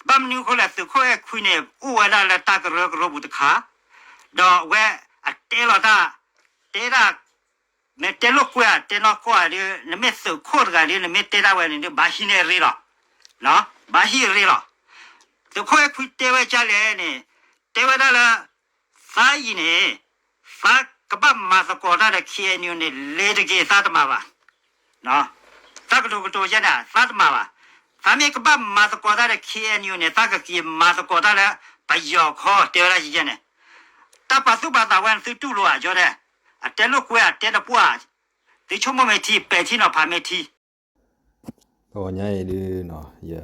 ဘၣ်မနုၤအဃိလဲၣ် သုးခိၣ်အဲၣ်ခွံန့ၣ် အိၣ်ဝဲဒၣ်လၢတၢ်ကရၢကရိပူၤတခါ, ဒီးအဝဲအတဲလီၤတၢ်, တဲဒၣ်, မ့ၢ်တဲလိာ်ကွဲ အတဲနီၢ်ကီၢ်ဧါဒီး နမ့ၢ်သုးခိၣ်တဂၤဒီး နမ့ၢ်တဲဒၣ်ဝဲန့ၣ်ဒီး ဘၣ်ဟံးန့ၢ်အရ့လီၤ, ဘၣ်ဟံးအရ့လီၤ. သုးခိၣ်အဲၣ်ခွံတဲဝဲဒ်လဲၣ်န့ၣ်, တဲဝဲဒၣ်လၢ သးအံၤန့ၣ်, သးကဘၣ်မၤသကိးတၢ်ဒီး ခ့ၣ်အဲၣ်ယူၣ်န့ၣ် လ့ၤတက့ၤ သးတမၤဘၣ်. သးကတိၤကတိၤယဲန့ၣ် သးတမၤဘၣ်. သးမ့ၢ်ကဘၣ်မၤသကိးတၢ်ဒီး ခ့ၣ်အဲၣ်ယူၣ်န့ၣ် သးကက့ၤမၤသကိးတၢ်လၢပယီၤခီ တဲဝဲဒၣ်ယဲန့ၣ်. တၢ်ပာ်သူၣ်ပာ်သးဝဲန့ၣ် သုတူၢ်လိာ်ဧါ ကၠီဒဲး, အတဲလိာ်ကွဲ အတဲတပှၢ်, သုဆိကမိၣ်မ့ၢ်ထံ ပဲာ်ထံနီၤဖးမ့ၢ်ထံ တဂီၤညါအံၤဒုးနီၤ ယ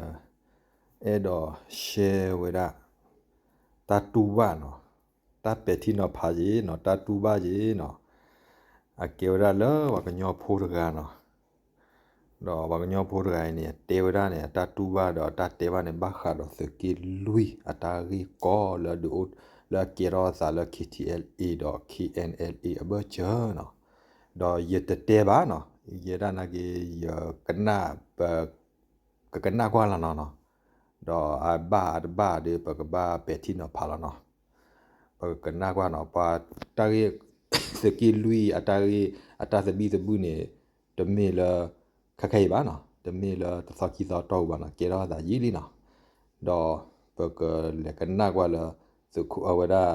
အဲၣ်ဒိး share ဝဲဒၣ် တၢ်တူၢ်ဘၣ်နီၤ, တၢ်ပဲာ်ထံနီၤဖးက့ၤနီၤ, တၢ်တူၢ်ဘၣ်က့ၤနီၤ, အကဲဝဲဒၣ်လၢပှၤကညီဖိတဂၤနီၤ, ဒီးပှၤကညီဖိတဂၤအံၤန့ၣ် အတဲဝဲဒၣ်န့ၣ် အတၢ်တူၢ်ဘၣ်ဒီးအတၢ်တဲဘၣ်န့ၣ် ဘၣ်ဃးဒီးသုးက့လွံၢ်အတၢ်ဂ့ၢ်ကီလၢဒုးအိၣ် လၢအကဲထီၣ်အသးလၢ ခ့ၣ်ထံၣ်အဲလ်အ့ ဒီး ခ့ၣ်အဲၣ်အၣ်အ့ အဘၢၣ်စၢၤနီၤ. ဒီးယတတဲဘၣ်နီၤ, ယဲဒၣ်နာ်က့ ယကနၣ် ပ ကကနၣ်ကွၢ်လီၤနီၤနီၤ, ဒီးအဘၣ်အတဘၣ်ဒီး ပကဘၣ်ပဲာ်ထံနီၤဖးလီၤနီၤ. ပကကနၣ်ကွၢ်နီၤ ပှၤတၢ်ဂ့ၢ် သုးက့လွံၢ်အတၢ်ဂ့ၢ် အတၢ်သဘံၣ်သဘုၣ်န့ၣ် တမ့ၢ်လၢ ခဲခဲအံၤဘၣ်နီၤ, တမ့ၢ်လၢတသီခံသီတီၢ်ပူၤဘၣ်နီၤ, ကဲထီၣ်အသးယံာ်လံနီၤ. ဒီးပကလဲၤကနၣ်ကွၢ်လၢ သုးခိၣ်အဝဲဒၣ်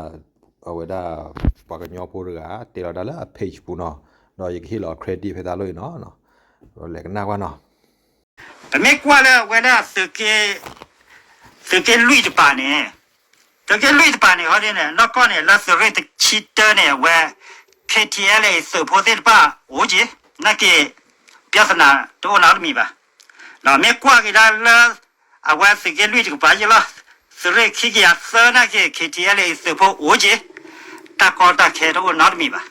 အဝဲဒၣ် ပှၤကညီဖိတဂၤ တဲလီၤတၢ်လၢအ page ပူၤနီၤ, ဒီးယကဟ့ၣ်လီၤ credit ဖဲသးလိၣ်အံၤနီၤ, ဒီးလဲၤကနၣ်ကွၢ်နီၤ. ပမ့ၢ်ကွၢ်လၢအဝဲဒၣ် သုးက့လွံၢ်တပၤန့ၣ်, သုးက့လွံၢ်တပၤန့ၣ် ဟီဒ်န့ၣ် နီၢ်ကီၢ်န့ၣ် လၢသုးရ့ၣ်တဆံတၢန့ၣ် အဝဲ ခ့ၣ်ထံၣ်အဲလ်အ့ သုးဖိသ့ၣ်တဖၣ်အိၣ်က့ၤ, နာ်က့ ပြဿနာတအိၣ်နီတမံၤဘၣ်. ဒီးမ့ၢ်ကွၢ်က့ၤဒၣ်လၢ အဝဲသုးက့လွံၢ်တကပၤယံၤလီၤ, သုးရ့ၣ်ခံကယၤသၢနာ်က့ ခ့ၣ်ထံၣ်အဲလ်အ့ သုးဖိအိၣ်က့ၤ, တၢ်ကီတၢ်ခဲတအိၣ်နီတမံၤဘၣ်.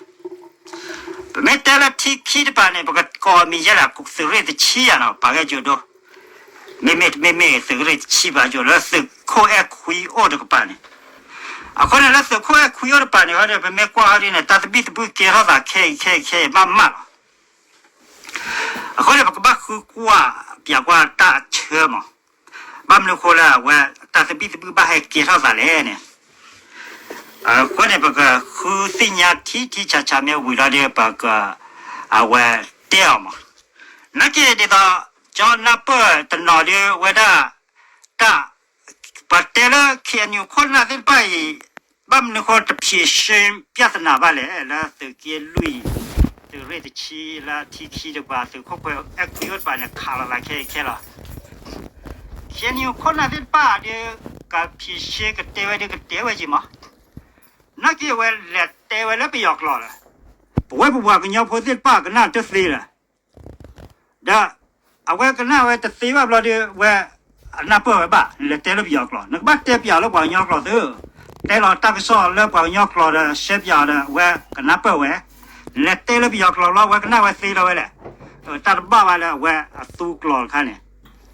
ပမ့ၢ်တဲလၢထံခံတပၤန့ၣ် ပကကိးမံၤယဲလၢ သုးရ့ၣ်တဆံယၤနီၤ ပာ်ဂဲၤကၠိဒိ, မ့မ့ၢ်တမ့မ့ၢ် သုးရ့ၣ်တဆံဘၣ်ယိၤလၢသုးခိၣ်အဲၣ်ခွံအိၣ်တကပၤန့ၣ်. အဃိန့ၣ် လၢသုးခိၣ်အဲၣ်ခွံအိၣ်တကပၤန့ၣ် ဟီဒီး ပမ့ၢ်ကွၢ်ဟီဒ်န့ၣ် တၢ်သဘံၣ်သဘုၣ်ကဲထီၣ်သးခဲအံၤခဲအံၤခဲအံၤမးမးလီၤ. အဃိန့ၣ် ပကဘၣ်ဃုကွၢ်ပၠးကွၢ်တၢ်အဆၢမး, ဘၣ်မနုၤအဃိလၢအဝဲ တၢ်သဘံၣ်သဘုၣ်ဘၣ်ဟဲကဲထီၣ်သးလဲၣ်န့ၣ်. အဃိန့ၣ် ပကဃုသ့ၣ်ညါထံထံဆးဆးမ့ၢ်ဝံၤလီၤဒီး ပက အဝဲတဲအီၤမး. နာ်က့ဒ်သိး ကၠီနၢ်ပၢၢ်တနီၤဒီးဝဲဒၣ် တၢ် ပှၤတဲလၢ ခ့ၣ်အဲၣ်ယူၣ် ခိၣ်နၢ်သ့ၣ်တဖၣ်အံၤ ဘၣ်မနုၤဃိ တဖြေရှင်း ပြဿနာ ဘၣ်လဲၣ် လၢသုးက့လွံၢ် သုးရ့ၣ်တဆံ လၢထံခံတကပၤ သုးခိၣ်အဲၣ်ခွံအိၣ်တကပၤန့ၣ် ခးလီၤသးခဲအံၤခဲလီၤ. ခ့ၣ်အဲၣ်ယူၣ် ခိၣ်နၢ်သ့ၣ်တဖၣ်ဒီး ကဖြေရှင်း ကတဲဝဲဒီးကတဲဝဲက့ၤမး, နာ်က့ဝဲလဲၤတဲဝဲလၢပယီၤကျိာ်လီၤ. ပဝဲပပှၤကညီဖိသ့ၣ်တဖၣ်ကနၣ်တသ့လၢၤ ဒီး အဝဲကနၣ်ဝဲတသ့ဘၣ်ဘျီဒီး ဝဲအနၢ်ပၢၢ်ဝဲဘၣ် နလဲၤတဲလၢပယီၤကျိာ် နကဘၣ်တဲပၠးလၢပှၤကညီကျိာ်သု, တဲလီၤတၢ်ကစီၣ်လၢပှၤကညီကျိာ်ဒီး ရှဲပၠးဒီး အဝဲကနၢ်ပၢၢ်ဝဲ, နလဲၤတဲလၢပယီၤကျိာ်လီၤ အဝဲကနၣ်ဝဲသ့လီၤဝဲလဲၣ်. တၢ်တဘၣ်ဘၣ်လၢအဝဲအသူကျိာ်တခါန့ၣ်,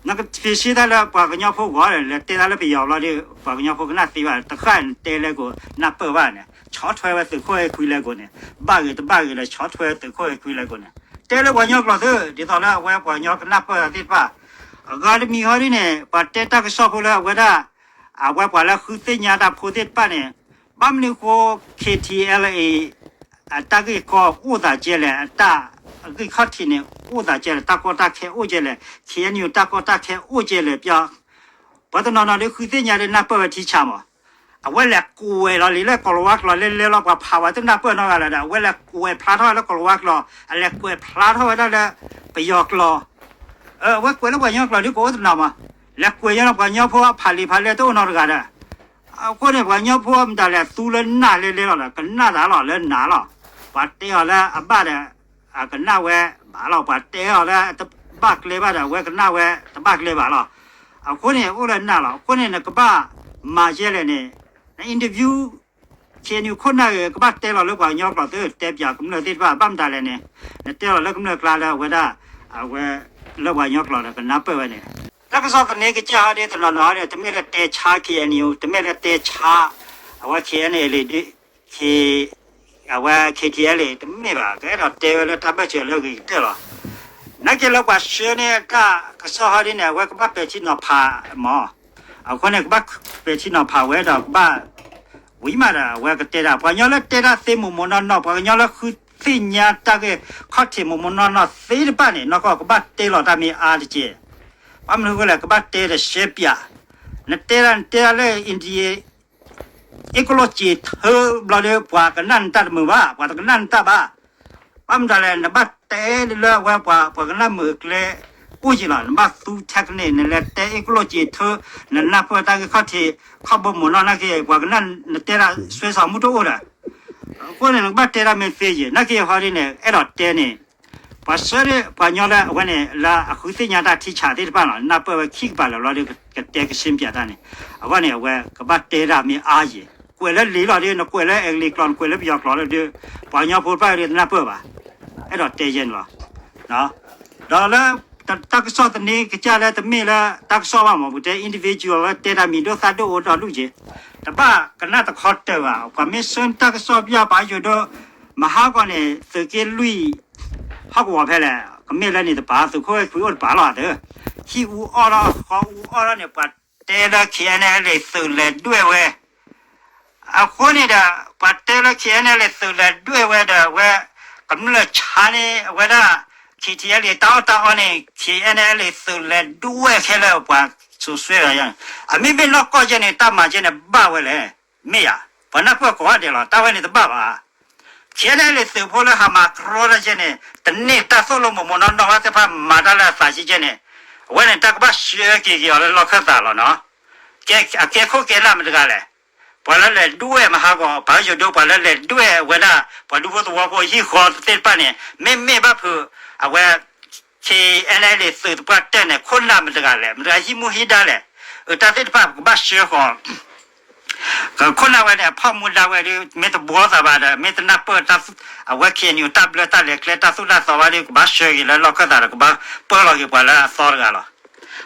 နကဖြေရှင်းတၢ်လၢပှၤကညီဖိဂီၢ် လဲၤတဲတၢ်လၢပယီၤဘျီဒီး ပှၤကညီဖိကနၣ်သ့ဘၣ် တဃၣ်နတဲလဲကိး နၢ်ပၢၢ်ဘၣ်န့ၣ် ဆီၣ်ထွဲဝဲသုးခိၣ်အဲၣ်ခွံလဲကိးန့ၣ်, ဘၣ်ဂ့ၤတဘၣ်ဂ့ၤဒီး ဆီၣ်ထွဲသုးခိၣ်အဲၣ်ခွံလဲကိးန့ၣ်, တဲလၢပှၤကညီကျိာ်သု, ဒ်သိးလၢအဝဲပှၤကညီကနၢ်ပၢၢ်သ့ၣ်တဖၣ်, အဂၤတမံၤဟီဒ်န့ၣ် ပှၤတဲတၢ်ကစီၣ်ဖိလၢအဝဲဒၣ် အဝဲပှၤလၢဃုသ့ၣ်ညါတၢ်ဖိသ့ၣ်တဖၣ်န့ၣ်, ဘၣ်မနုၤဃိ ခ့ၣ်ထံၣ်အဲလ်အ့ အတၢ်ဂ့ၢ်ကီအိၣ်သးကဲလဲၣ်, အတၢ်ဂ့ၢ်ခီၣ်ထံးန့ၣ် အိၣ်သးကဲလဲၣ်, တၢ်ကီတၢ်ခဲအိၣ်ကဲလဲၣ်, ခ့ၣ်အဲၣ်ယူၣ် တၢ်ကီတၢ်ခဲအိၣ်ကဲလဲၣ်, ပျီ ပှၤတနီၤနီၤဒီးဃုသ့ၣ်ညါဒီးနၢ်ပၢၢ်ဝဲထံဆးမး, အဝဲလဲၤကွဲးလီၤလံလၢကီၤလၤဝါကျိာ်လဲလဲလီၤ ပှၤဖးဝဲတနၢ်ပၢၢ်နီတဂၤလၢၤဒီး အဝဲလဲၤကွဲးဖျါထီၣ်ဝဲလၢကီၤလၤဝါကျိာ်, အလဲၤကွဲးဖျါထီၣ်ဝဲဒၣ်လၢပယီၤကျိာ်, အဝဲကွဲးလၢပှၤကညီကျိာ်ဒ်ကအိၣ်တနီၤမး, လဲၤကွဲးညါလီၤပှၤကညီဖိအဖးလံာ်ဖးလဲၢ်တအိၣ်နီတဂၤဒီး အဃိန့ၣ် ပှၤကညီဖိမတၤလဲၣ်သူလၢနၢ်လဲလဲလီၤဒီး ကနၣ်သးလီၤလၢနၢ်လီၤ, ပှၤတဲအီၤလၢအဘၣ်ဒီး အကနၣ်ဝဲဘၣ်လီၤ, ပှၤတဲအီၤလၢတဘၣ်ကျဲဘၣ်ဒီး အဝဲကနၣ်ဝဲတဘၣ်ကျဲဘၣ်လီၤ. အဃိန့ၣ်အိၣ်လၢနၢ်လီၤ, အဃိန့ၣ်နကဘၣ်မၤယဲလဲၣ်န့ၣ်, န interview ခ့ၣ်အဲၣ်ယူၣ် ခိၣ်နၢ်ဂ့ၤ ကဘၣ်တဲလီၤလၢပှၤကညီကျိာ်သု, တဲပၠးကမျၢၢ်သ့ၣ်တဖၣ် ဘၣ်မတၤလဲၣ်န့ၣ်, နတဲလီၤလၢကမျၢၢ်ကျါလၢအဝဲဒၣ် အဝဲ လၢပှၤကညီကျိာ်ဒီးကနၢ်ပၢၢ်ဝဲန့ၣ်, တၢ်ကစီၣ်သန့ကစၢ်ဟီဒ်တနီၤနီၤဟီဒ် တမ့ၢ်လၢတဲဆါ ခ့ၣ်အဲၣ်ယူၣ်, တမ့ၢ်လၢတဲဆါ အဝဲ ခ့ၣ်အဲၣ်ယူၣ် လံဒ် ခ့ၣ် အဝဲ ခ့ၣ်ထံၣ်အဲလ်အ့ တမ့ၢ်ဘၣ်, ကအဲၣ်ဒိးတဲဝဲလၢတၢ်ဘၢၣ်စၢၤလၢအဂ့ၤကတၢၢ်လီၤ. နာ်က့လၢပှၤဆှၢန့ၢ်တၢ်ကစီၣ်ဟီဒ်န့ၣ် အဝဲကဘၣ်ပဲာ်ထံနီၤဖးမး, အဃိန့ၣ် ကဘၣ်ပဲာ်ထံနီၤဖးဝဲဒီးကဘၣ် ဝံၤမးဒီး အဝဲကတဲဒၣ် ပှၤကညီလၢတဲဒၣ်သ့မိၢ်မိၢ်နီၢ်နီၢ် ပှၤကညီလၢဃုသ့ၣ်ညါတၢ်ဂ့ၢ်ခီၣ်ထံးမိၢ်မိၢ်နီၢ်နီၢ်သ့တဖၣ်န့ၣ် နီၢ်ကီၢ်ကဘၣ်တဲလီၤတၢ်မ့ၢ်အါတက့ၢ်. ဘၣ်မနုၤအဃိလဲၣ် ကဘၣ်တဲဒီးရှဲပၠး, နတဲဒၣ် နတဲဒၣ်လၢ India အ့ၣ်ကလိၣ်စ့ၤထၢဘျီဒီး ပှၤကနၣ်နတၢ်တမုာ်ဘၣ်, ပှၤတကနၣ်နတၢ်ဘၣ်. ဘၣ်မနုၤလဲၣ် နဘၣ်တဲလၢအဝဲပှၤ ပှၤကနၣ်မုာ်အကျဲအိၣ်က့ၤလီၤ. နဘၣ်သူထဲကန့ၣ် နလဲၤတဲအ့ၣ်ကလိၣ်စ့ၤထၢ, နနၢ်ပၢၢ်တၢ်ဂ့ၢ်ခီၣ်ထံး ခီၣ်ဘိမိၢ်နီၢ်နာ်က့ ပှၤကနၣ်နတဲဒၣ် စွဲဆံးမူတအိၣ်ဒီး အဃိန့ၣ် နကဘၣ်တဲဒၣ်မ့ၢ်သ့ယဲၢ် နာ်က့ဟီဒ်န့ၣ် အဲၣ်ဒိးတဲန့ၣ် ပှၤဆှၢဒၣ်ပှၤကညီလၢအဝဲန့ၣ် လၢအဃုသ့ၣ်ညါတၢ်ထံဆးသ့ၣ်တဖၣ်လီၤ. နနၢ်ပၢၢ်ဝဲခံကပၤလၢာ်ဘျီဒီး ကတဲကရှင်းပြတၢ်န့ၣ် အဂီၢ်န့ၣ် အဝဲကဘၣ်တဲဒၣ်မ့ၢ်အါယဲၢ်. ကွဲးလၢလံာ်လီၤဒီး နကွဲးလၢအဲကလံးကျိာ် နကွဲးလၢပယီၤကျိာ်လၢဒီး ပှၤကညီဖိတဖၣ်ဒီးတနၢ်ပၢၢ်ဘၣ်. အဲၣ်ဒိးတဲယဲၢ်န့ၣ်လီၤ. ဒီးလၢ တၢ်ကစီၣ်သန့ကစၢ်လၢတမ့ၢ်လၢတၢ်ကစီၣ်ဘၣ်မး ပတဲ individual လၢတဲတၢ်မံၤဒိၣ်သၣ်ဒိၣ်အိၣ်ဒီးဒူၣ်က့ၤ တဘၣ်ကနၣ်တခီတၢၢ်ဘၣ်. ပှၤမ့ၢ်ဆှၢတၢ်ကစီၣ်ပျၢ်ပာ်ယိၤဒိ မဟါကီၢ်န့ၣ် သုးက့လွံၢ် ဟီၣ်ကဝီၤဖဲလဲၣ် ကမ့ၢ်လၢန့ၣ်တပၤ သုးခိၣ်အဲၣ်ခွံအိၣ်တပၤလီၤ. ဟံၣ်အူအီၣ်ထီၣ်ဃီအူအီၣ်ထီၣ်န့ၣ် ပှၤတဲလၢ K N L A သုးလဲၤဒွဲၣ်ဝဲ အဃိန့ၣ်ဒီး ပှၤတဲလၢ K N L A သုးလဲၤဒွဲၣ်ဝဲဒီး အဝဲ ကမျၢၢ်ဆါန့ၣ် အဝဲဒၣ် K T L A တၢ်အီၣ်တၢ်အီန့ၣ် K N L A သုးလဲၤဒွဲၣ်ခဲလၢာ် ပှၤစိာ်ဆှဲအီၤယါန့ၣ် အမ့မ့ၢ်နီၢ်ကီၢ်ယဲၢ်န့ၣ် တၢ်မၤယဲၢ်န့ၣ် ဘၣ်ဝဲလဲၣ်. မ့ၢ်ယါ ပှၤနၢ်ပၢၢ်ကိးဂၤဒဲးလီၤ. တၢ်ဝဲန့ၣ်တဘၣ်ဘၣ်. K N L A သုးဖိလၢဟးမၤကြီတၢ်ယဲၢ်န့ၣ် တန့ၢ်တၢ်သိၣ်လိမိၢ်မိၢ်နီၢ်နီၢ်ဘၣ်သ့ၣ်တဖၣ် မၤတၢ်လၢအသးယဲၢ်န့ၣ် အဝဲန့ၣ် တၢ်ကဘၣ်ဆှၢက့ၤက့ၤအီၤလၢလီၢ်ခၢၣ်သးလီၤနီၤ. ကဲ အကဲခိၣ်ကဲနၢ်မတၤတဂၤလဲၣ်. ပှၤလၢလဲၤဒွဲၣ်မဟါဂီၤ ပှၤယိၤဒိ ပှၤလၢလဲၤဒွဲၣ်ဝဲဒၣ် ပှၤဒူဖိသဝီဖိဟံၣ်ဃီသ့ၣ်တဖၣ်န့ၣ် မ့မ့ၢ်ဘၣ်ဖုး အဝဲ K N L A သုးသပှၢ်တၢၢ်န့ၣ် ခိၣ်နၢ်မတၤတဂၤလဲၣ်, မတၤတဂၤဟံးမူဟံးဒါလဲၣ်. အတၢ်သ့ၣ်တဖၣ် ပကဘၣ်ဆှၢဃီၤ ခိၣ်နၢ်ဝဲန့ၣ် အဖီၣ်မူဒါဝဲဒီး မ့ၢ်တဘှီသးဘၣ်ဒီး မ့ၢ်တနၢ်ပၢၢ် အဝဲ K N U တၢ်ဘျၢတၢ်လဲၤကျဲတၢ်သိၣ်တၢ်သီဘၣ်ဒီး ကဘၣ်ဆှၢက့ၤလၢလီၢ်ခၢၣ်သးဒီး ကဘၣ်ပၢလီၤက့ၤပှၤလၢအသီတဂၤလီၤ.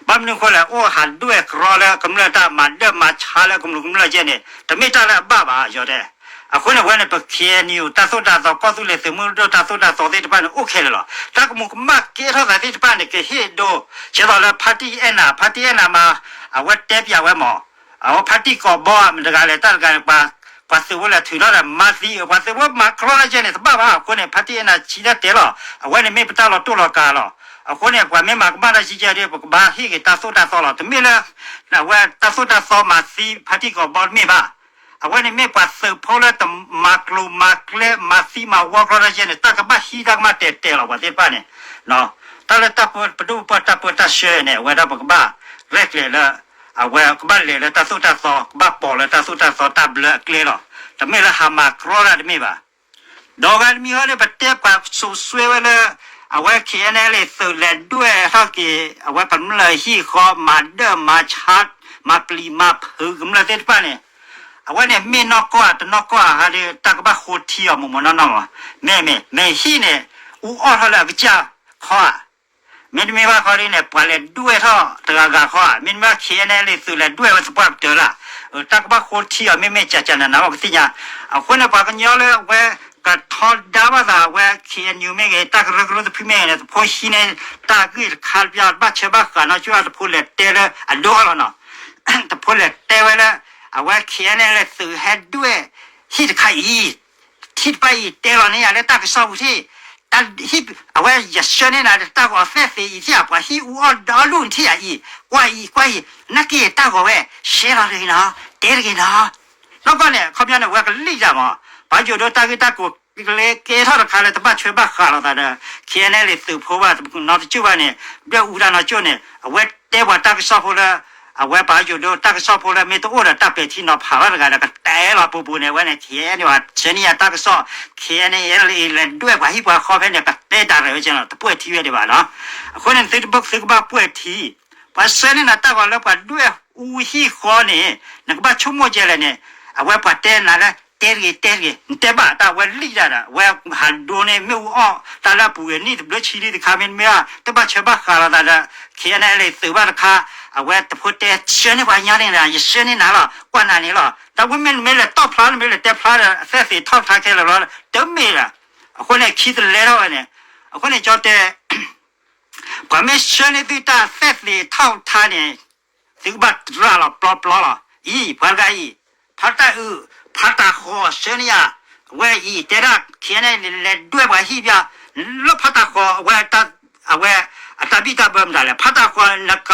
ဘၣ်မနုၤအဃိလဲၣ် အိၣ်ဟးဒွဲၣ်ကြီလၢကမျၢၢ်တၢ်မၤဒၢၣ်မၤဆါလၢကမျၢၢ်ကမျၢၢ်ယဲၢ်န့ၣ် တမ့ၢ်တၢ်လၢအဘၣ်ဘၣ် ယီၤတဲ. အဃိန့ၣ် ဝဲန့ၣ် ပ K N U တၢ်သိၣ်တၢ်သီ ကီၢ်သူလ့ၤသုးမုၢ်ဒိၣ်တၢ်သိၣ်တၢ်သီသ့ၣ်တဖၣ်န့ၣ် အိၣ်ခဲလၢာ်လီၤ. တၢ်ကမူးကမၣ်ကဲထီၣ်သးသ့ၣ်တဖၣ်န့ၣ် ကဟ့ၣ်ဒိ ကဲသိးလၢ ဖါတံၢ်အဲၣ်နၤ ဖါတံၢ်အဲၣ်နၤမး အဝဲတဲပၠးဝဲမး အဝဲဖါတံၢ်ကိးဘီမတၤတဂၤလဲၣ် တၢ်တဂၤန့ၣ် ပှၤသုးဖိလဲၤထုးထီၣ်ဒီးမၤသံအီၤ ပှၤသုးဖိမၤကြီတၢ်ယဲၢ်န့ၣ် တဘၣ်ဘၣ်. အဃိန့ၣ် ဖါတံၢ်အဲၣ်နၤဆံးတၢ်တဲလီၤ. အဝဲန့ၣ်မ့ၢ်ပတၢ်လီၤတိၢ်လီၤကၤလီၤ. အဃိန့ၣ် ပှၤမ့ၢ်မၤကမၣ်တၢ်ယဲၢ်ဒီး ပကဘၣ်ဟ့ၣ်က့ၤတၢ်သိၣ်တၢ်သီလီၤ. တမ့ၢ်လၢ အဝဲတၢ်သိၣ်တၢ်သီမၤသံဖါတံၢ်ကိးဘီတမ့ၢ်ဘၣ်. အဝဲန့ၣ်မ့ၢ်ပှၤသုးဖိလၢတမၤကျိၤမၤကျဲ မၤသံမၤဝီကြီတၢ်ယဲၢ်န့ၣ် တၢ်ကဘၣ်ဟံးတၢ်ကမၣ်တဲာ်တဲာ်လီၤ ပှၤသ့ၣ်တဖၣ်န့ၣ် တၢ်လၢတၢ်ပဒိၣ်ပပှၢ်တၢ်ပၢတၢ်ဆှၢန့ၣ် အဝဲဒၣ်ပကဘၣ်ရဲၣ်ကျဲၤလၢ အဝဲကဘၣ်လဲၤလၢတၢ်သိၣ်တၢ်သီ ကဘၣ်ပိာ်လၢတၢ်သိၣ်တၢ်သီတၢ်ဘျၢအကျဲလီၤ. တမ့ၢ်လၢဟးမၤကြီတၢ်တမ့ၢ်ဘၣ်. ဒီးဂၤတမံၤဟီန့ၣ် ပတဲပှၤစိာ်ဆှဲဝဲလၢ အဝဲ K N L A သုးလဲၤဒွဲၣ်ထီၣ်က့ၤ အဝဲကမျၢၢ်ဟံၣ်ဃီ မၤဒၢၣ်မၤဆါ မၤပျံၤမၤဖုးကမျၢၢ်သ့ၣ်တဖၣ်န့ၣ် အဝဲန့ၣ်မ့ၢ်နီၢ်ကီၢ်ဧါ တနီၢ်ကီၢ်ဧါဟီဒီး တၢ်ကဘၣ်ဃိထံအီၤမိၢ်မိၢ်နီၢ်နီၢ်မး. မ့မ့ၢ် မ့ၢ်ဟံၣ်န့ၣ် အူအီၣ်ထီၣ်လၢအကစၢ်ခီဧါ မ့တမ့ၢ်ဘၣ်ခီဒ်န့ၣ် ပှၤလဲၤဒွဲၣ်ထီၣ်တဂၤဂၤခီဧါ, မ့တမ့ၢ်ဘၣ် K N L A သုးလဲၤဒွဲၣ်ဝဲသပှၢ်ကတၢၢ်လၢ်, တၢ်ကဘၣ်ဃိထံအီၤ မ့မ့ၢ်ကၠးကၠးနးနးဘၣ်ကသ့ၣ်ညါ. အဃိန့ၣ် ပှၤကညီလၢအဝဲ ကထီဒါဘၣ်သးဝဲ K N U မ့ၢ်ဂ့ၤ တၢ်ကရၢကရိတဖုမ့ၢ်ဂ့ၤန့ၣ် တဖိဟံးန့ၢ်တၢ်ဂ့ၢ်တခါတပျၢ် ဘၣ်ဆၢဘၣ်ဃးနီၢ်ကၠိၣ် တဖိလဲၤတဲလၢအဒိအီၤလီၤနီၤ. တဖိလဲၤတဲဝဲလၢ အဝဲ K N L A သုးဟဲဒွဲၣ်ဟံၣ်တခါအံၤ ထံၣ်တဖၣ်အံၤ တဲလီၤန့ၢ်ယၤလၢတၢ်ကစီၣ်ပူၤထံၣ်, တၢ်ဟံၣ် အဝဲယဆှၢန့ၢ်နၤဒီးတၢ်ဂီၤသဲၣ်သ့ၣ်အံၤထံၣ်ဧါ, ပှၤဟံၣ်အူအီၣ်ဒီလူၢ်ထံၣ်ဧါအံၤ, ကွၢ်အံၤ ကွၢ်အံၤ, နာ်က့ၤတၢ်ဂီၤဝဲ ရှဲလီၤတဂ့ၤနီၤ, တဲတဂ့ၤနီၤ. နီၢ်ကီၢ်န့ၣ် အခီပညီန့ၣ် ဝဲကလံၣ်တၢ်မး, ပှၤယိၤဒိတၢ်ဂ့ၢ်တၢ်ကျိၤကျဲကဲထီၣ်တခါလၢတဘၣ်ဆၢဘၣ်ဃးလိာ်သးဒီး K N L A သုးဖိဘၣ် နီတကၠိၣ်ဘၣ်န့ၣ် ဒွဲၣ်အူတၢ်နီတကၠိၣ်န့ၣ် အဝဲတဲပှၤတၢ်ကစီၣ်ဖိလၢ အဝဲပှၤယိၤဒိတၢ်ကစီၣ်ဖိလၢမ့ၢ်တအိၣ်ဒီးတၢ်ပဲာ်ထံနီၤဖးဘၣ်တဂၤဒီး ကတဲလီၤပူၤပူၤန့ၣ် အဝဲန့ၣ် K N U ဆှၢန့ၢ်ယၤတၢ်ကစီၣ် K N L A လဲၤဒွဲၣ်ပှၤဟံၣ်ပှၤဃီဖဲန့ၣ် ကတဲတၢ်ရဲၣ်ဝဲကဲနီၤ တပှဲၤထံဝဲဒံးဘၣ်နီၤ. အဃိန့ၣ် သုတဘၣ် သုကဘၣ်ပှဲၤထံ ပှၤဆှၢန့ၢ်နၤတၢ်ဂီၤလၢပှၤဒွဲၣ်အူဟံၣ်ဃီန့ၣ် နကဘၣ်ဆိကမိၣ်ကဲလဲၣ်န့ၣ် အဝဲပှၤတဲနၤလၢ တဲတဂ့ၤ တဲတဂ့ၤ နတဲဘၣ်တၢ်ဝဲလံၣ်တၢ်ဒီး အဝဲဟးဒိန့ၣ် မ့ၣ်အူအီၣ်တၢ်လၢအပူၤဂ့ၤ နံၣ်တဘျၢဆံလံတခါ မ့တမ့ၢ်ဘၣ် တဘၣ်ဆၢဘၣ်ဃးလိာ်သးဒီး K N L A သုးဘၣ်တခါ အဝဲတဖိတဲဆှၢန့ၢ်ပှၤညီန့ၣ်ဒီး ယဆှၢန့ၢ်နၤလီၤ ကွၢ်နၤန့ၣ်လီၤ. တၢ်ဝဲမ့ၢ်နမ့ၢ်လဲၤတီၣ်ဖျါ နမ့ၢ်လဲၤတဲဖျါဒီး အသဲၣ်သ့ၣ်ထီၣ်ဖျါခဲလၢာ်လီၤ တမ့ၢ်ဒီး အဃိန့ၣ် ခံတလဲထီၣ်ဝဲန့ၣ် အဃိန့ၣ် ကၠီတဲ ပှၤမ့ၢ်ဆှၢန့ၢ်သုတၢ်သဲၣ်သ့ၣ်ထီၣ်ဖျါန့ၣ် သုကဘၣ်တြၢ်လီၤပျီပျီလီၤ. အံၤ ပှၤတဂၤအံၤ ဖါတၢ်အုး ဖါတၢ်ဃီၤဆှၢန့ၢ်ယၤ, အဝဲအံၤတဲဒၣ် ခဲအံၤန့ၣ် လဲၤဒွဲၣ်ပှၤဟံၣ်ပျီ လၢဖါတၢ်ဃီၤ အဝဲ အဝဲအတၢ်ဘံၣ်တၢ်ဘၢမတၤလဲၣ်, ဖါတၢ်ဃီၤ နက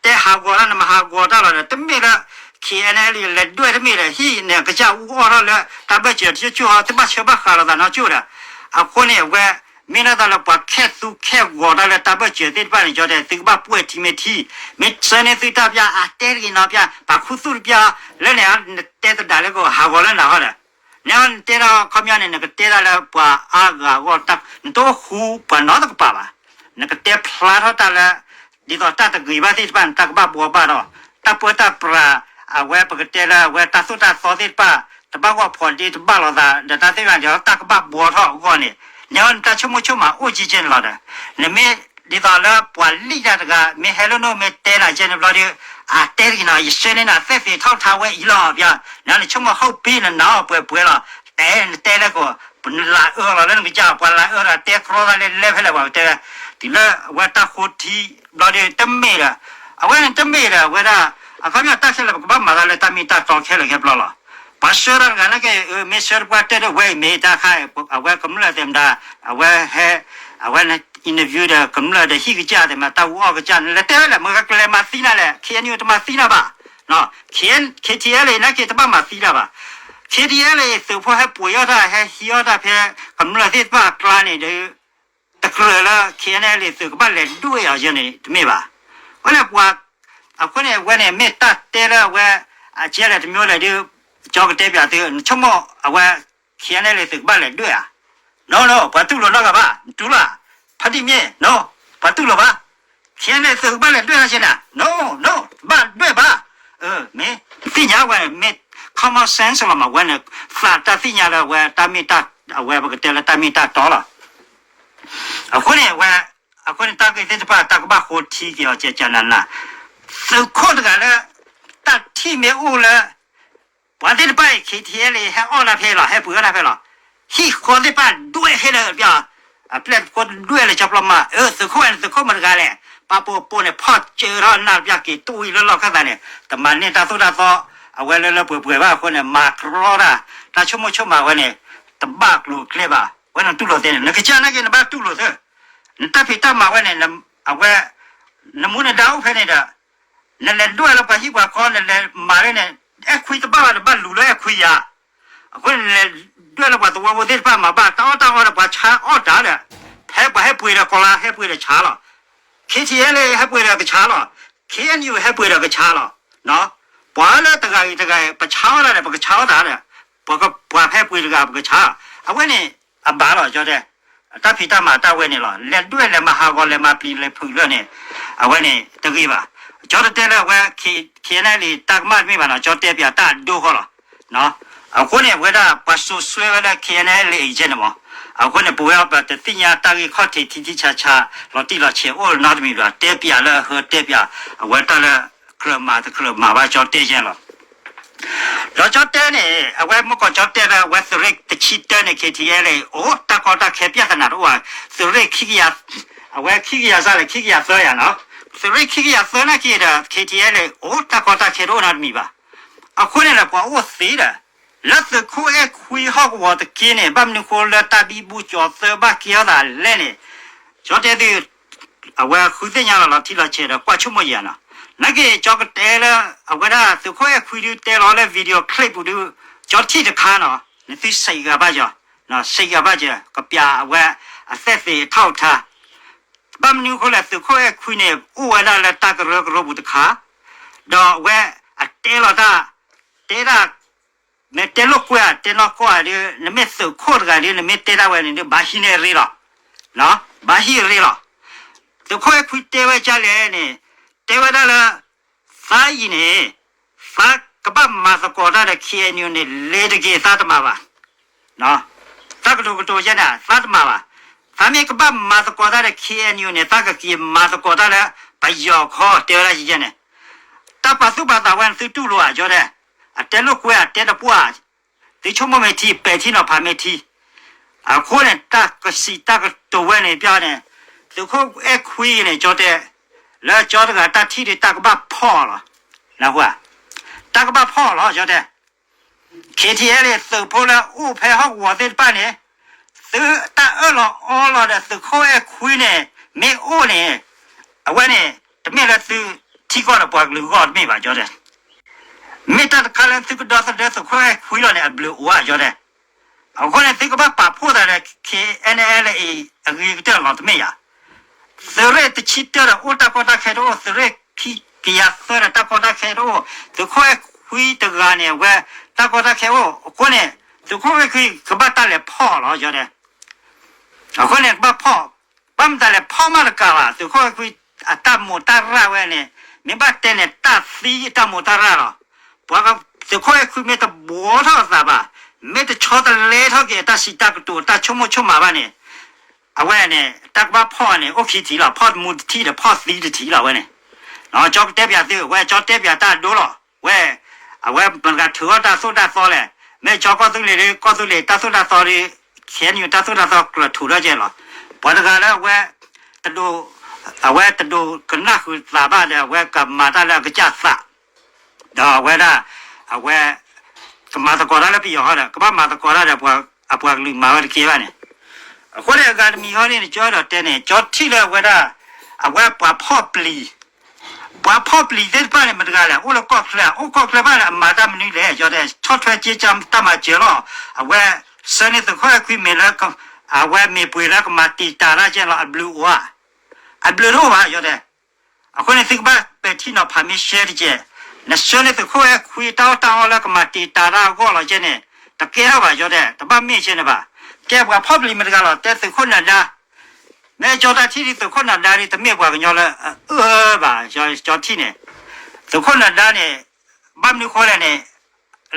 တဲဟးဂီၤတၢ် နမၤဟးဂီၤတၢ်လီၤဒီး တမ့ၢ်လၢ ခဲအံၤန့ၣ် လဲၤဒွဲၣ်တမ့ၢ်ဒီး ဟံၣ်န့ၣ်ကစၢ်အူအီၣ်ထီၣ်လၢတၢ်ဘၢၣ်စၢၤတကၠိၢ်ကၠိၢ်ဟီ သုဘၣ်ဆၢဘၣ်ဃးလိာ်သးနီကၠိၢ်ဒီး အဃိန့ၣ် အဝဲ မ့ၢ်လၢတၢ်လၢပှၤခဲသူခဲဂီၤတၢ်လၢတၢ်ဘၢၣ်စၢၤသ့ၣ်တဖၣ်န့ၣ် ကၠီတဲ သုကဘၣ်ပှဲၢ်ထံမ့ၢ်ထံ, မ့ၢ်ဆှၢန့ၢ်သုတၢ်ပျီ အတဲတဂ့ၤနီၤပျီ ပာ်ခူသူၣ်တပျီ လၢန့ၣ် နတဲသဒၣ်လၢကဟးဂီၤလၢနၤဟီဒီး နတဲဒၣ်ခီပညီန့ၣ် နကတဲဒၣ်လၢပှၤအါဂၤအဂီၢ် နတအိၣ်ဃူပှၤနီတကပၤဘၣ်. နကတဲဖျါထီၣ်တၢ်လၢ ဒ်သိးတၢ်တဂ့ၤဘၣ်သ့ၣ်တဖၣ်န့ၣ် တၢ်ကဘၣ်ဘှီဘၣ်ဒီး တၢ်ပၢတၢ်ပြး အဝဲပကတဲလၢအဝဲတၢ်သိၣ်တၢ်သီသ့ၣ်တဖၣ် တဘၣ်ဂီၢ်ဖီးဒ့တဘၣ်လိာ်သး ဒီးတၢ်သ့ၣ်တဖၣ်န့ၣ် တၢ်ကဘၣ်ဘှီထီၣ်အဂီၢ်န့ၣ် နတၢ်ဆိကမိၣ်ဆိကမးအိၣ်ကကဲန့ၣ်လီၤဒီး နမ့ၢ်ဒ်သိးလၢပှၤလံၣ်တၢ်တဂၤ မ့ၢ်ဟဲလၢနအိၣ်မ့ၢ်တဲနၤကဲန့ၣ်ဘျီဒီး အတဲတဂ့ၤနီၤ ယဆှၢန့ၢ်နၤ သက်သေအထောက်အထားဝဲအံၤလီၤ ပျီ နဆိကမိၣ် ဟုတ်ပြီ နနာ်အီၤပှဲၤပှဲၤလီၤ. တဲနတဲလၢကီး ပနလၤအၢလီၤလၢနကစၢ် ပှၤလၤအၢဒီးတဲကြီသးလၢလဲၤဖဲလဲၣ် ပှၤကတဲ တုၤလၢအဝဲတၢ်ဃိထံဘျီဒီး တမ့ၢ်ဒီး အဝဲန့ၣ်တမ့ၢ်ဒီး အဝဲဒၣ် အခီပညီတၢ်ခဲလၢာ် ပကဘၣ်မၤသးလၢတၢ်မ့ၢ်တၢ်တီခဲလၢာ်ခဲဘျီလီၤ. ပှၤဆှၢတၢ်တဂၤနာ်က့ မ့ၢ်ဆှၢတပှၢ်တဲဒီးဝဲအံၤမ့ၢ်တၢ်ခါ အဝဲကမျၢၢ်သ့ၣ်မတၤ အဝဲဟဲ အဝဲ interview ဒီးကမျၢၢ်ဒီးဟံၣ်ကစၢ်သ့ၣ်မတၤ တၢ်အူအီၣ်ကစၢ်န့ၣ် လဲၤတဲဝဲလဲၣ် မ့ၢ်ကလဲၤမၤသံနၤလဲၣ် ခဲအံၤန့ၣ် တမၤသံနၤဘၣ် KTLA နာ်က့ တဘၣ်မၤသံတၢ်ဘၣ်. KTLA သုးဖိဟဲပှ့ၤအီၣ်တၢ် ဟဲဟံးအီၣ်တၢ်ဖဲကမျၢၢ်သ့ၣ်တဖၣ်အကျါန့ၣ်ဒီး တကြၢးလၢ KNLA သုးကဘၣ်လဲၤဒွဲၣ်အီၤယဲန့ၣ် တမ့ၢ်ဘၣ်. အဃိန့ၣ်ပှၤ အဃိန့ၣ် အဝဲန့ၣ် မ့ၢ်တၢ်တဲလၢအဝဲ အကဲလဲၣ်တမျိုးလဲၣ်ဒီး ကၠီကတဲပၠးသု နဆိကမိၣ်အဝဲ KNLA သုးကဘၣ်လဲၤဒွဲၣ်ဧါ. နီၢ်နီၢ် ပှၤတူၢ်လိာ်နီတဂၤဘၣ် နတူၢ်လၢ ဖါတံၢ်မ့ၢ် နီၢ် ပှၤတူၢ်လိာ်ဘၣ် KNLA သုးကဘၣ်လဲၤဒွဲၣ်နီၢ်က့နၤ နီၢ် နီၢ် ဘၣ်ဒွဲၣ်ဘၣ်. မ့ၢ်သ့ၣ်ညါဝဲ မ့ၢ် common sense လီၤမး ဝဲန့ၣ် သးတၢ်သ့ၣ်ညါလၢအဝဲတၢ်မ့ၢ်တၢ် အဝဲပကတဲလၢတၢ်မ့ၢ်တၢ်တီလီၤ. အဃိန့ၣ် အဝဲ အဃိန့ၣ် တၢ်ဂ့ၢ်သ့ၣ်တဖၣ် တၢ်ကဘၣ်ဃိထံက့ၤအီၤ ကကနန သုးခိၣ်တဂၤလၢ တၢ်ထံၣ်မ့ၢ်အိၣ်လၢ ပှၤသ့ၣ်တဖၣ်အံၤ KTLA ဟဲအီၣ်တၢ်ဖဲလီၤ ဟဲပှ့ၤအီၣ်တၢ်ဖဲလီၤ. ဟံၣ်ဃီသ့ၣ်တဖၣ်ဒွဲၣ်ဟဲလၢပျီ အပျဲၢ်ဖိဒွဲၣ်လၢကၠီပျီမး အၢ သုးခိၣ်ဝဲန့ၣ် သုးခိၣ်မတၤတဂၤလဲၣ် ပာ်ပိာ်ပိာ်န့ၣ် ဖီၣ်စၢၤထီၣ်နၢ်တပျီ က့ၤတူၢ်ဝံၤလၢလီၢ်ခၢၣ်သးန့ၣ် တမၤန့ၢ်တၢ်သိၣ်တၢ်သီ အဝဲလၢလၢပှဲၤပှဲၤဘၣ်အဃိန့ၣ် မၤကြီတၢ် တၢ်ဆိကမိၣ်ဆိကမးဝဲန့ၣ် တဘၣ်ကျိၤကျဲဘၣ် ဝဲနတူၢ်လိာ်သ့န့ၣ် နကစၢ်နာ်က့ နဘၣ်တူၢ်လိာ်သ့ နတၢ်ဖံးတၢ်မၤဝဲန့ၣ် အဝဲ နမူနဒါအိၣ်ဖဲန့ၣ်ဒီး နလဲၤဒွဲၣ်လၢပှၤဟံၣ်ပှၤဃီ နလဲၤမၤလၢန့ၣ် အဲၣ်ခွံတဘၣ်ဘၣ် တဘၣ်လူၤလၢအဲၣ်ခွံယၤ အဃိန့ၣ်လဲၤဒွဲၣ်လၢပှၤသဝီဖိသ့ၣ်တဖၣ်မၤဘၣ် တၢ်အီၣ်တၢ်အီဒီးပှၤဆါအီၣ်တၢ်ဒီး ဖဲပှၤဟဲပှ့ၤဒီးကီၤလါဟဲပှ့ၤဒီးဆါလီၤ. KTLA ဟဲပှ့ၤဒီးကဆါလီၤ. KNU ဟဲပှ့ၤဒီးကဆါလီၤ. ပှၤလၢတဂၤဂ့ၤတဂၤ ပဆါအီၣ်တၢ်ဒီး ပကဆါအီၣ်တၢ်ဒီး ပှၤဖဲပှ့ၤတဂၤ ပကဆါ အဝဲန့ၣ် အဘၣ်လီၤ ကၠီတဲ တၢ်ဖံးတၢ်မၤတၢ်ဝဲန့ၣ်လီၤ. လဲၤဒွဲၣ်လဲၤမၤဟးဂီၤ လဲၤမၤပျံၤလဲၤဖုးလၢန့ၣ် အဝဲန့ၣ်တဂ့ၤဘၣ်. ကၠီတတဲလၢအဝဲ KNLA တၢ်ကမၣ်တမ့ၢ်ဘၣ်နီၤ ကၠီတဲပၠးတၢ်အဒိဃီလီၤ. အဃိန့ၣ် အဝဲဒၣ်ပှၤစိာ်ဆှၢဝဲလၢ KNLA ယဲန့ၣ်မး အဃိန့ၣ် ပဝဲပတသ့ၣ်ညါတၢ်ဂ့ၢ်ခီၣ်ထံးထံထံဆးဆး လီၤတံၢ်လီၤဆဲးအိၣ်နီတမံၤဘၣ် တဲပၠးလၢအဟၢတဲပၠး အဝဲတၢ်လၢ ကြၢးမၤတကြၢးမၤဘၣ် ကၠီတဲယဲလီၤ. ဒီးကၠီတဲန့ၣ် အဝဲမ့ၢ်ကီးကၠီတဲလၢအဝဲသုးရ့ၣ်တဆံတၢန့ၣ် KTLA အိၣ်တၢ်ကီတၢ်ခဲ ပြဿနာ တအိၣ်ဘၣ်. သုးရ့ၣ်ခံကယၤ အဝဲခံကယၤစၢ်လၢခံကယၤသၢယၤနီၤ သုးရ့ၣ်ခံကယၤသၢနာ်က့ဒီး KTLA အိၣ်တၢ်ကီတၢ်ခဲတအိၣ်နီတမံၤဘၣ်. အဃိန့ၣ်ဒီးပှၤအိၣ်သ့ဒီး လၢသုးခိၣ်အဲၣ်ခွံဟီၣ်ကဝီၤတက့ၢ်န့ၣ် ဘၣ်မနုၤဃိလၢတၢ်ဘံဘူကၠီၤသၢဘၣ်ကဲထီၣ်သးလဲၣ်န့ၣ် ကၠီတဲသု အဝဲဃုသ့ၣ်ညါလီၤလီၤထံလီၤဆဲးဒီးကွၢ်ဆိကမိၣ်ယၤနီၤ. နာ်က့ ကၠီကတဲလၢ အဝဲဒၣ်သုးခိၣ်အဲၣ်ခွံဒုတဲလီၤလၢ video clip ပူၤဒု ကၠီထံၣ်တခါနီၤ နသုစံးဂၤဘၣ်ယီၤ စံးဂၤဘၣ်ယီၤ ကပျးအဝဲအသက်သေ အထောက်အထား ဘၣ်မနုၤအဃိလဲၣ် သုးခိၣ်အဲၣ်ခွံန့ၣ် အိၣ်ဝဲဒၣ်လၢတၢ်ကရၢကရိပူၤတခါ ဒီးအဝဲအတဲလီၤတၢ် တဲဒၣ် မ့ၢ်တဲလိာ်ကွဲဧါ တဲနီၢ်ကီၢ်ဧါဒီး နမ့ၢ်သုးခိၣ်တဂၤဒီး နမ့ၢ်တဲဒၣ်ဝဲန့ၣ်ဒီး ဘၣ်ဟံးန့ၢ်အရ့လီၤ. ဘၣ်ဟံးအရ့လီၤ. သုးခိၣ်အဲၣ်ခွံတဲဝဲဒ်လဲၣ်န့ၣ် တဲဝဲဒၣ်လၢ သးအံၤန့ၣ် သးကဘၣ်မၤသကိးတၢ်ဒီး KNU န့ၣ် လ့ၤတက့ၢ် သးတမၤဘၣ်. သးကတိၤကတိၤယဲန့ၣ် သးတမၤဘၣ်. သးမ့ၢ်ကဘၣ်မၤသကိးတၢ်ဒီး KNU န့ၣ် သးကက့ၤမၤသကိးတၢ်လၢပယီၤခီ တဲဝဲဒၣ်ယဲန့ၣ် တၢ်ပာ်သူၣ်ပာ်သးဝဲန့ၣ် သုတူၢ်လိာ်ဧါ ကၠီတဲ, အတဲလိာ်ကွဲဧါ တဲတပှၢ်ဧါ, သုဆိကမိၣ်မ့ၢ်ထံ ပဲာ်ထံနီၤဖးမ့ၢ်ထံ, အဃိန့ၣ် တၢ်ကစံးတၢ်ကတိၤဝဲန့ၣ် ပျီန့ၣ် သုးခိၣ်အဲၣ်ခွံန့ၣ် ကၠီတဲ, လၢကၠီတဂၤတၢ်ထံၣ်ဒီးတၢ်ကဘၣ်ဖီၣ်လီၤ. နၢ်ဟူဧါ, တၢ်ကဘၣ်ဖီၣ်အီၤလီၤ ကၠီတဲ. ခ့ထံအဲလ့ၣ် သုးဖိလၢအအိၣ်ဖဲဟီၣ်ကဝီၤသ့ၣ်တဖၣ်န့ၣ် သုတၢ်အၢၣ်လီၤအီလီၤဒီး သုးခိၣ်အဲၣ်ခွံန့ၣ် မ့ၢ်အိၣ်န့ၣ် အဝဲန့ၣ် တမ့ၢ်လၢသုထံကီၢ်ဒီးပှၤကလုာ်အဂီၢ်တမ့ၢ်ဘၣ် ကၠီတဲ. မ့ၢ်တၢ်တခါလၢသုကဒီသဒၢသုးခိၣ်အဲၣ်ခွံလီၤန့ၣ် အဘျုးအိၣ်ဧါ ကၠီတဲ. အဃိန့ၣ် သုကဘၣ်ပာ်ဖှိၣ်သးဒီး ခ့အဲၣ်အဲလ့ၣ် အဂ့ၤကတၢၢ်လီၤ တမ့ၢ်ဧါ. သုးရ့ၣ်တဆံတၢဒီးအိၣ်တၢ်ကီတၢ်ခဲတအိၣ်, သုးရ့ၣ်ခံကယၤသၢဒီးတၢ်ကီတၢ်ခဲတအိၣ်, သုးခိၣ်အဲၣ်ခွံတဂၤန့ၣ် အဝဲတၢ်ကီတၢ်ခဲအိၣ်, အဃိန့ၣ် သုးခိၣ်အဲၣ်ခွံကဘၣ်တၢ်လဲၤဖီၣ်အီၤလီၤ ကၠီတဲ. အဃိန့ၣ် ကဘၣ်ဖီၣ်, ဘၣ်မတၤလဲၣ် ဖီၣ်မးတကးဘၣ်, သုးခိၣ်အဲၣ်ခွံအတၢ်မိၢ်တၢ်ရၣ်ဝဲန့ၣ် မ့ၢ်ဘၣ်တဲန့ၣ် တၢ်သံအတၢ်မိၢ်တၢ်ရၣ်လီၤ. ပှၤသုးခိၣ်အဲၣ်ခွံမ့ၢ်တဘှီထီၣ်အသးဘၣ်, မ့ၢ်တဆီတလဲထီၣ်က့ၤအတၢ်စံးတၢ်ကတိၤ တၢ်ဆိကမိၣ်ဆိကမးဘၣ်န့ၣ် အဝဲန့ၣ် တၢ်ကဘၣ်ဖီၣ်န့ၣ် အိၣ်ခံထံးလီၤ, ဖီၣ်မူတထံးဒီးဖီၣ်သံတထံးလီၤ အဝဲန့ၣ်. ကၠီကတဲပၠးသု အဝဲကၠီတဲပၠးတၢ်ဒိလီၤ, ဝဲ အဝဲမတၤတဂၤထုးထီၣ်တၢ်သိၣ်တၢ်သီလဲၣ်, မ့ၢ်ကၠီကီၢ်သူလ့ၤဒီး ကီၢ်သူလ့ၤတၢ်သိၣ်တၢ်သီဒီး ခဲအံၤတၢ်သိၣ်တၢ်သီကြၢးထုးထီၣ်ကဲလီၤ. ပှၤတဂၤလၢအဝဲ တဒိး အဝဲတဒိးကနၣ်ဃုာ်သးဘၣ်ဒီး အဝဲကမၤတၢ်လၢအကစၢ်သး ဒီးအဝဲဒၣ် အဝဲ ကမၤသကိးတၢ်လၢပယီၤဟီဒီး ကဘၣ်မၤသကိးတၢ်ဒီး အပှၤကလုာ်မၤဝဲတကဲဘၣ်န့ၣ်. အဃိန့ၣ် အဂၤတမံၤဟီန့ၣ် ကၠီအဲၣ်ဒိးတဲန့ၣ် ကၠီထံၣ်လၢအဝဲဒၣ် အဝဲပှၤဖီၣ်ပျံၤ ပှၤဖီၣ်ပျံၤသ့ၣ်တဖၣ်န့ၣ် မတၤတဂၤလဲၣ် အိၣ်လၢကီၢ်ချၢ အိၣ်ကီၢ်ချၢဘၣ်န့ၣ် အမၤတၢ်မနုၤလဲၣ် ကၠီတဲ ဆီၣ်ထွဲက့ၤတၢ်မၤစၢၤလီၤ. အဝဲ ဆၢန့ၢ်သုးခိၣ်အဲၣ်ခွံမ့ၢ်လၢ အဝဲမ့ၢ်ပှ့ၤလၢကမၤတံာ်တာ်တၢ်ကဲလီၤ အဘျုးအိၣ်ဧါ, အဘျုးတအိၣ်ဘၣ် ကၠီတဲ. အဃိန့ၣ် သုကဘၣ်ပဲာ်ထံနီၤဖးမ့ၢ်ရှဲတက့ၢ်. နဆၢန့ၢ်သုးခိၣ်အဲၣ်ခွံတၢ်အီၣ်တၢ်အီလၢကမၤတံာ်တာ်တၢ်အဂီၢ်လီၤကဲန့ၣ် တကဲထီၣ်ဘၣ် ကၠီတဲ တဘၣ်မ့ၢ်ကဲန့ၣ်ဘၣ်. ကဲပှၤဖီၣ်ပျံၤမတၤတဂၤလီၤ တဲသုးခိၣ်နၢၤဒါ မ့ၢ်ကၠီတၢ်ထံၣ်ဒ်သုးခိၣ်နၢၤဒါဒ်တမ့ၢ်ပှၤကညီလၢအအၢဘၣ် ကၠီထံၣ်န့ၣ် သုးခိၣ်နၢၤဒါန့ၣ် ဘၣ်မနုၤဃိလဲၣ်န့ၣ်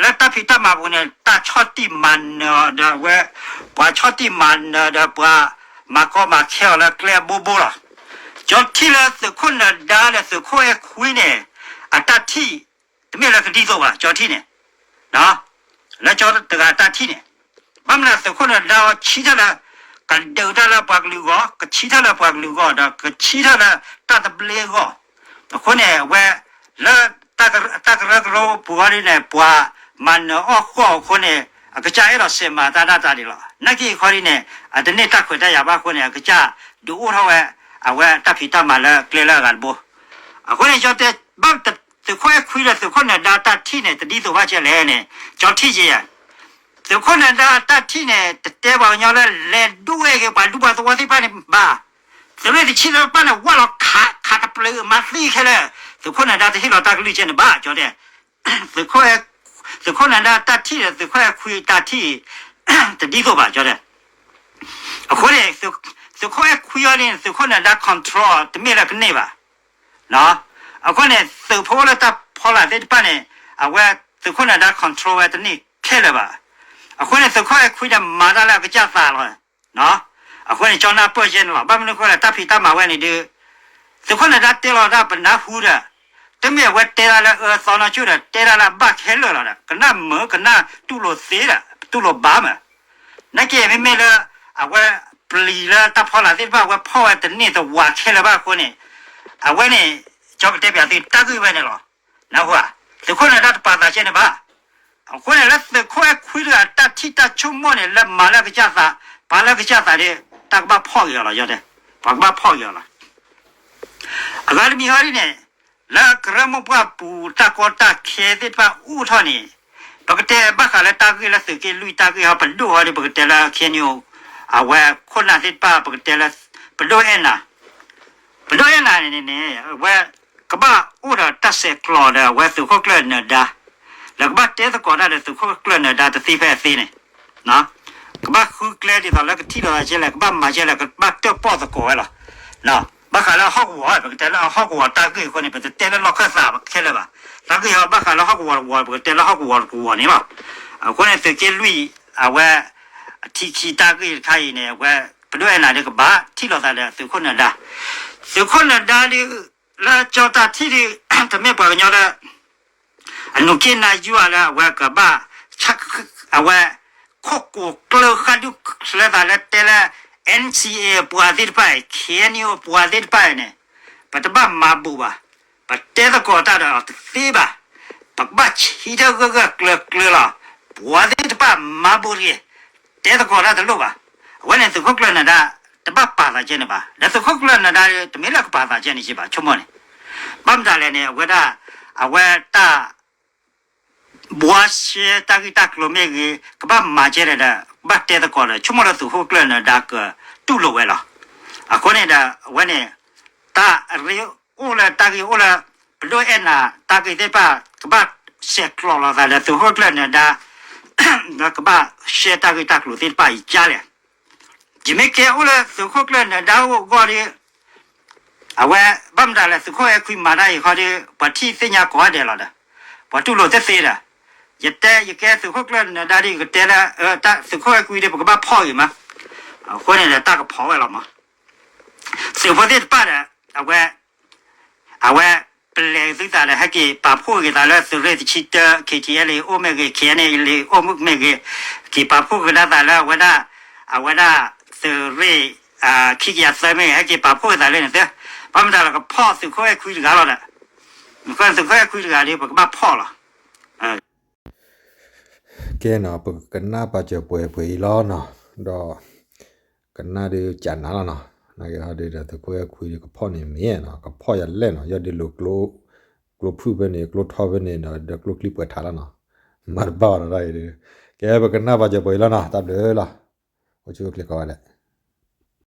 လၢတၢ်ဖံးတၢ်မၤပူၤန့ၣ် တၢ်ဆီၣ်တံၢ်မၤနၢၤအီၤဒီးအဝဲ ပှၤဆီၣ်တံၢ်မၤနၢၤဒီးပှၤ မၤကီမၤခဲအီၤလၢကျဲအဘိဘိလီၤ. ကၠီထံၣ်လၢသုးခိၣ်နၢၤဒါဒီးသုးခိၣ်အဲၣ်ခွံန့ၣ် အတၢ်ထံၣ် တမ့ၢ်လၢကဒ်သိးဘၣ် ကၠီထံၣ်န့ၣ် လၢကၠီတဂၤတၢ်ထံၣ်န့ၣ် ဘၣ်မနုၤသုးခိၣ်နၢၤဒါအီၤဆံထီၣ်လၢ ကဒုးတၢ်လၢပှၤကလုာ်အဂီၢ် ကဆံထီၣ်လၢပှၤကလုာ်အဂီၢ် ဒီးကဆံထီၣ်လၢတၢ်သဘျ့အဂီၢ်, အဃိန့ၣ် အဝဲ လၢ တၢ်ကရၢကရိပူၤဃီဒ်န့ၣ် ပှၤမၤနၢၤအီၣ်ဃီၣ်အဃိန့ၣ် အကစၢ်အဲၣ်ဒိးစဲးမၤတၢ်ဒၣ်တၢ်ဒ်လီၤ. နာ်က့အံၤဃီဒ်န့ၣ် အတန့ၢ်တၢ်ခွဲးတၢ်ယာ်ဘၣ်အဃိန့ၣ် အကစၢ်ဒုးအိၣ်ထီၣ်ဝဲ အဝဲတၢ်ဖံးတၢ်မၤလၢကျဲလၢအဂၤတဘိ. အဃိန့ၣ် ကၠီတဲ ဘၣ်သုးခိၣ်အဲၣ်ခွံဒီးသုးခိၣ်နၢၤဒါတၢ်ထံၣ်န့ၣ် တဒ်သိးဘၣ်ကဲလဲၣ်န့ၣ် ကၠီထံၣ်က့ၤယၤ သုးခိၣ်နၢၤဒါတၢ်ထံၣ်န့ၣ် တတဲပှၤကညီလၢလဲၤဒိၣ်ဝဲက့ၤပှၤဒူပှၤသဝီသ့ၣ်တဖၣ်န့ၣ်ဘၣ်. သုးရ့ၣ်တဆံသ့ၣ်တဖၣ်န့ၣ် ဝၢ်လီၤခး ခးတပျုာ်မၤသံခဲလၢာ်, သုးခိၣ်နၢၤဒါတဟ့ၣ်လီၤတၢ်ကလုၢ်ကဲန့ၣ်ဘၣ် ကၠီတဲ. သုးခိၣ်နၢၤဒါတၢ်ထံၣ်ဒီးသုးခိၣ်အဲၣ်ခွံတၢ်ထံၣ် တဒ်သိးဘၣ် ကၠီတဲ. အဃိန့ၣ် သုးခိၣ်အဲၣ်ခွံအံၤန့ၣ် သုးခိၣ်နၢၤဒါ control တမ့ၢ်လၢကန့ၢ်ဘၣ်. အဃိန့ၣ် သုးဖိလၢတၢ်ဖီလာ်သ့ၣ်တဖၣ်န့ၣ် အဝဲသုးခိၣ်နၢၤဒါ control ဝဲတန့ၢ်ခဲလၢာ်ဘၣ်. အဃိန့ၣ် သုးခိၣ်အဲၣ်ခွံဒီးမၤတၢ်လၢအကစၢ်သးလီၤ. အဃိန့ၣ် ကၠီနၢ်ပၢၢ်ကဲန့ၣ်လီၤ. ဘၣ်မနုၤအဃိလဲၣ် တၢ်ဖံးတၢ်မၤဝဲန့ၣ်ဒီး သုးခိၣ်နၢၤဒါတဲလီၤတၢ်ပနၢ်ဟူဒီး တမ့ၢ်အဝဲတဲတၢ်လၢအၢသီနီကၠိဒီး တဲတၢ်လၢအဘၣ်ခဲလၢာ်လီၤဒီး ကနၣ်မုာ်ကနၣ်တူၢ်လိာ်သ့ဒီး တူၢ်လိာ်ဘၣ်မး. နာ်က့မ့မ့ၢ်လၢ အဝဲပျံၤလၢတၢ်ဖီလာ်သ့ၣ်တဖၣ် အဝဲဖီၣ်ဝဲတန့ၢ်တဝးခဲလၢာ်ဘၣ်အဃိန့ၣ် အဝဲန့ၣ် ကၠီကတဲပၠးသုတၢ်ဂ့ၢ်ဝဲန့ၣ်လီၤ. နၢ်ဟူဧါ, သုးခိၣ်နၢၤဒါတပာ်သးကဲန့ၣ်ဘၣ်. အဃိန့ၣ် လၢသုးခိၣ်အဲၣ်ခွံတဂၤတၢ်ထံၣ်တၢ်ဆိကမိၣ်န့ၣ် လၢမၤလၢအကစၢ်သး ပာ်လၢအကစၢ်သးဒီး တၢ်ကဘၣ်ဖီၣ်က့ၤအီၤလီၤ ယတဲ, ပှၤကဘၣ်ဖီၣ်က့ၤအီၤလီၤ. အဂၤတမံၤဟီဒ်န့ၣ် လၢကရၢမိၢ်ပှၢ်ပူၤတၢ်ကီတၢ်ခဲသ့ၣ်တဖၣ်အိၣ်ထီၣ်န့ၣ် ပကတဲဘၣ်ဃးလၢတၢ်ဂ့ၢ်လၢသုးက့လွံၢ်တၢ်ဂ့ၢ်ဟီ ပဒိၣ်ဟီဒီး ပကတဲလၢ ခဲအံၤ အဝဲခိၣ်နၢ်သ့ၣ်တဖၣ် ပကတဲလၢ ပဒိၣ်အဲၣ်နၤ ပဒိၣ်အဲၣ်နၤန့ၣ်န့ၣ် အဝဲကဘၣ်အိၣ်ဒီးတၢ်ဆဲးကျိးဒီးအဝဲသုးခိၣ်ကျၢၢ်နၢၤဒါ, လၢကဘၣ်တဲသကိးတၢ်ဒီးသုးခိၣ်ကျၢၢ်နၢၤဒါတသ့ဖဲအသ့န့ၣ်, ကဘၣ်ဃုကျဲဒ်သိးလၢကထံၣ်လိာ်သးကဲလဲၣ်, ကဘၣ်မၤကဲလဲၣ်, ကဘၣ်တၢၣ်ပီၣ်သကိးဝဲလီၤ. ဘၣ်ဃးလၢဟီၣ်ကဝီၤ ပကတဲလၢဟီၣ်ကဝီၤတၢ်ဂ့ၢ်အဃိန့ၣ် ပတတဲလၢလီၢ်ခၢၣ်သးခဲလၢာ်ဘၣ်. တၢ်ဂ့ၢ်ဟီဘၣ်ဃးလၢဟီၣ်ကဝီၤတဝီၤ ပကတဲလၢဟီၣ်ကဝီၤတဝီၤန့ၣ်လီၤ. အဃိန့ၣ် သုးက့လွံၢ် အဝဲ အထံခံတၢ်ဂ့ၢ်တခါအံၤန့ၣ် အဝဲ ပဒိၣ်အဲၣ်နၤဒီးကဘၣ်ထံၣ်လိာ်သးဒီးသုးခိၣ်နၢၤဒါ, သုးခိၣ်နၢၤဒါဒီး လၢကၠီတၢ်ထံၣ်ဒီး တမ့ၢ်ပှၤကညီလၢ အနူၤက့နါယူၤလၢအဝဲကဘၣ် အဝဲ ခိၣ်ကိးကျၢၢ်ဃၣ်ဒုၣ်ချၢသးလၢတဲလၢ NCA အပှၤသ့ၣ်တဖၣ်အံၤ KNU အပှၤသ့ၣ်တဖၣ်အံၤန့ၣ် ပတဘၣ်မၤဘူးဘၣ်. ပတဲသကိးတၢ်ဒီးတသ့ဘၣ်. ပကဘၣ်ဆံထၢၣ်ဂၢၢ်ဂၢၢ်ကျၢၤကျၢၤလီၤ. ပှၤသ့ၣ်တဖၣ်မၤဘူးတဂ့ၤ, တဲသကိးတၢ်တလိၣ်ဘၣ်. အဝဲန့ၣ် သုးခိၣ်ကျၢၢ်နၢၤဒါ တဘၣ်ပာ်သးကဲန့ၣ်ဘၣ်. ဒီးသုးခိၣ်ကျၢၢ်နၢၤဒါ တမ့ၢ်လၢကပာ်သးကဲန့ၣ်က့ဘၣ်, ဆိကမိၣ်န့ၣ်. ဘၣ်မတၤလဲၣ်န့ၣ် အဝဲဒၣ် အဝဲတၢ် ဘှါရှဲတၢ်ဂ့ၢ်တၢ်ကျိၤမ့ၢ်ဂ့ၤ, ကဘၣ်မၤကဲဒီး ကဘၣ်တဲသကိးဒီး ဆိကမိၣ်လၢသုးခိၣ်ကျၢၢ်နၢၤဒါကတူၢ်လိာ်ဝဲလီၤ. အဃိန့ၣ်ဒီး အဝဲန့ၣ် တၢ်ရ့အိၣ်လၢတၢ်ဂ့ၢ်အိၣ်လၢ ပဒိၣ်အဲၣ်နၤတၢ်ဂ့ၢ်သ့ၣ်တဖၣ် ကဘၣ်ဆဲးကျိးလိာ်သးဒီးသုးခိၣ်ကျၢၢ်နၢၤဒါ ဒီးကဘၣ်ရှဲတၢ်ဂ့ၢ်တၢ်ကျိၤသ့ၣ်တဖၣ်အံၤကါလဲၣ်. ယမ့ၢ်ကဲအိၣ်လၢသုးခိၣ်ကျၢၢ်နၢၤဒါအဂီၢ်ဒီး အဝဲ ဘၣ်မတၤလဲၣ် သုးခိၣ်အဲၣ်ခွံမၤတၢ်အံၤခီဒီး ပှၤထံၣ်သ့ၣ်ညါကိးဂၤဒဲးလီၤဒီး ပှၤတူၢ်လိာ်တသ့ဒီး ယတဲယကဲသုးခိၣ်ကျၢၢ်နၢၤဒါဒီး ယကတဲလၢ သုးခိၣ်အဲၣ်ခွံဒီး ပကဘၣ်ဖီၣ်ဂ့ၤမး. အဃိန့ၣ်ဒီး တၢ်ကဖီၣ်ဝဲလီၤမး. သုးဖိသ့ၣ်တဖၣ်ဒီး အဝဲ အဝဲ ပလဲၤသုသးဒီး ဟဲက့ၤပာ်ဖှိၣ်က့ၤသးလၢသုးရ့ၣ်တဆံတၢ KTLA အိၣ်မ့ၢ်ဂ့ၤ KNLA အိၣ်မ့ၢ်ဂ့ၤ, က့ၤပာ်ဖှိၣ်ကဒါသးလၢအဝဲဒၣ် အဝဲဒၣ် သုးရ့ၣ် ခံကယၤသၢမ့ၢ်ဂ့ၤ ဟဲက့ၤပာ်ဖှိၣ်က့ၤသးလၢန့ၣ်သ့, ဘၣ်မတၤလၢကဖီၣ်သုးခိၣ်အဲၣ်ခွံတဂၤလီၤဒီး သုးခိၣ်အဲၣ်ခွံတဂၤဒီး ပကဘၣ်ဖီၣ်လီၤ. ကဲနီၤ ပကနၣ်ပာ်စၢၤပှဲၤပှဲၤအံၤလီၤနီၤ, ဒီး ကနၣ်ဒုးကနၣ်လီၤနီၤ, နာ်က့ဟီဒုးဒီးသုးခိၣ်အဲၣ်ခွံဒုးကဖီၣ်န့ၣ်မ့ၢ်နီၤ, ကဖီၣ်ယၤလဲၣ်နီၤ, ယီၢ်ဒုးလိာ်ကျိ ကျိဖုၣ်ဖဲန့ၣ် ကျိထီဖဲန့ၣ်ဒီး ဒီးကျိချံပှဲၤထးလီၤနီၤ, မၤတဘၣ်ဘၣ်နီၤတၢ်အံၤဒုး, ကဲပကနၣ်ပာ်စၢၤပှဲၤအံၤလီၤနီၤ, တၢ်ဘျုးလီၤ, အိၣ်ဆူၣ်အိၣ်ချ့ကိးဂၤဒဲး.